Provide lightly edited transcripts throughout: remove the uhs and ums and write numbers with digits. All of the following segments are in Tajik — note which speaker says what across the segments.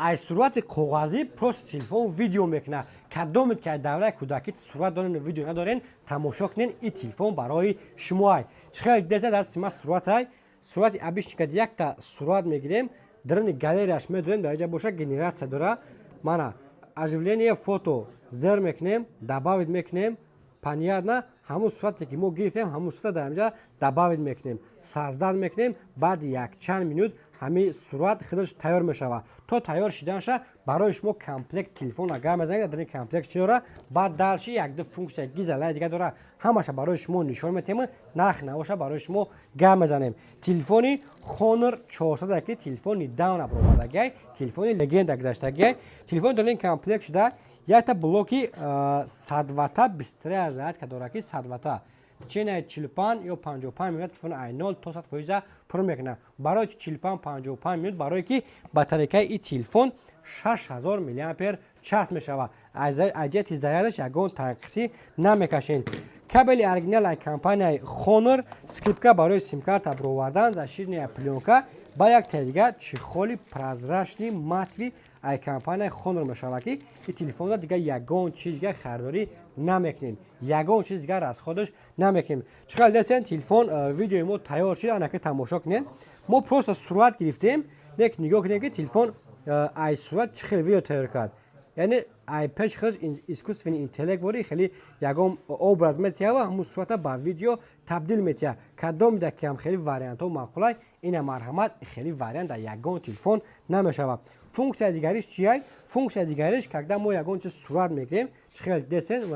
Speaker 1: Аз сурати коғазӣ просто телефон видео мекунад. Кадомед ки аз давраи кӯдакӣ сурат дорен, видео надорен, тамошо кунен, ин телефон барои шумоай. Чӣ хел деза дасти ма суратай, сурати обычный кад якта сурат мегирем, даруни галереяш медорем, дар инҷа боша генерация дора. Мана, оживление фото зер мекунем, добавить мекунем. Понятно, ҳамун сурате ки мо гирифтем, ҳамун сурат дар инҷа добавить мекунем, создать мекунем. Баъди якчанд минут ҳамин сурат худаш тайёр мешавад. То тайёр шиданаша барои шумо комплект телефон агар мезанед, дар комплект чӣ дора, баъд дальше якду функсия гизалай дига дора, ҳамаша барои шумо нишон метиҳем, нарх навоша барои шумо гап мезанем. Телефони Honor 400, ки телефони недавно баромадагиай, телефони легенда гузаштагиай. Телефон дар ин комплект шуда якта блоки 100 ватта быстрая зарядка дора, ки 100 ватта чена 45 ё 55 минут телефон ай 0 то 100% пур мекунад. Барои 45 55 минут? Барое ки батарейкаи ин телефон 6000 миллиампер час мешавад. Аз ҷиҳати зарядаш ягон танқисӣ намекашед. Кабели оригинал ай компанияи Honor, скрепка барои симкарта бировардан, защитная плёнка ба як дига чехоли прозрачный матовый ай компанияи Honor мешавад, ки ин телефонро дига ягон чиз дига харидорӣ намекунем, ягон чиз дигар расходаш намекунем. Чӣ хел десен, телефон видеои мо тайёр шид, анаки тамошо кунем. Мо просто сурат гирифтем, лек нигоҳ кунем, ки телефон ай сурат чӣ хел видео тайёр кард. Яъне ай пеши худаш искусственный интеллект вори хеле ягон образ метиҳа ва ҳамун сурата ба видео табдил метиҳа. Кадом да кам хеле вариантҳо маъқулай, ина марҳамат, хеле вариант дар ягон телефон намешавад. Функсияи дигариш чиай? Функсияи дигариш, когда мо ягон чиз сурат мегирем, чӣ хел десен,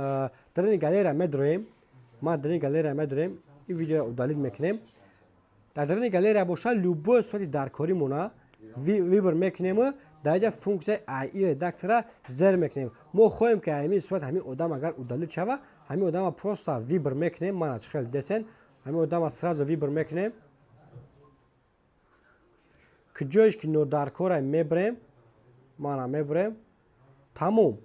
Speaker 1: дарини галерея медроем, ма дарини галерея медроем, ин видеоро удалить мекунем. Дар дарини галерея боша, любой сурати даркоримона выбор мекунем, дар инҷа функсияи AI редактора зер мекунем. Мо хоҳем, ки ҳамин сурат, ҳамин одам агар удалить шава, ҳамин одама просто выбор мекунем. Мана, чӣ хел десен, ҳамин одама сразу выбор мекунем, ки ҷоеш ки нодаркора мебарем, мана мебарем, тамом.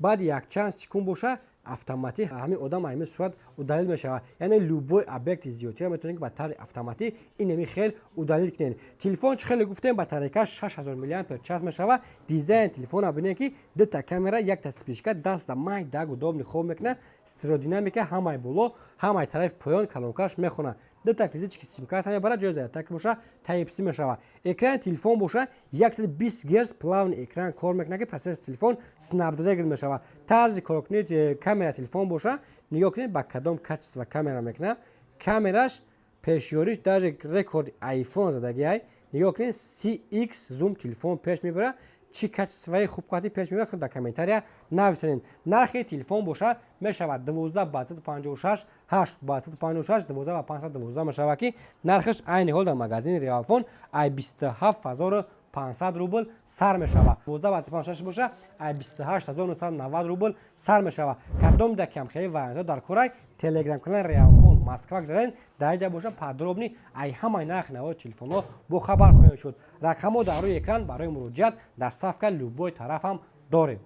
Speaker 1: Баъди якчанд секунд боша, автоматӣ ҳамин одам ҳамин сурат удалить мешавад. Яъне любой объекти зиёдтиро метавонед, ки ба таври автоматӣ инами хел удалить кунед. Телефон, чӣ хеле гуфтем, батарейкаш 6000 миллиампер час мешавад. Дизайн телефона бинед, ки дута камера, якта вспышка, даста майдак, удобный хоб мекунад, стереодинамика ҳамаи боло, ҳамаи тарафи поён колонкаш мехонад, дута физический симкарта мебарад, ҷои зарядка боша Type-C мешавад. Экрани телефон боша 120 герц плавный экран кор мекунад, ки процессори телефон Snapdragon мешавад. Тарзи коркунии камера телефон боша, нигоҳ кунед, ба кадом качество камера мекунад. Камераш пешёриш даже рекорди iPhone задагиай. Нигоҳ кунед, 3x зум телефон пеш мебарад, чӣ качествои хуб қати пеш мебарад, дар комментария нависонед. Нархи телефон боша мешавад 12 ба 156, 8 ба 156, 12 ба 512 мешавад, ки нархаш айни ҳол дар магазини Реалфон ай 27 500 рубл сар мешавад. 12 ба 156 боша, ай 28 990 рубл сар мешавад. Кадом да камхели вариантҳо дар корай, телеграм канал Реалфон Москва гузарен, дар инҷа боша подробный ай ҳамаи нархи навои телефонҳо бохабар хоҳед шуд. Рақамҳо дар рӯи экран барои муроҷиат, доставка любой тараф ҳам дорем.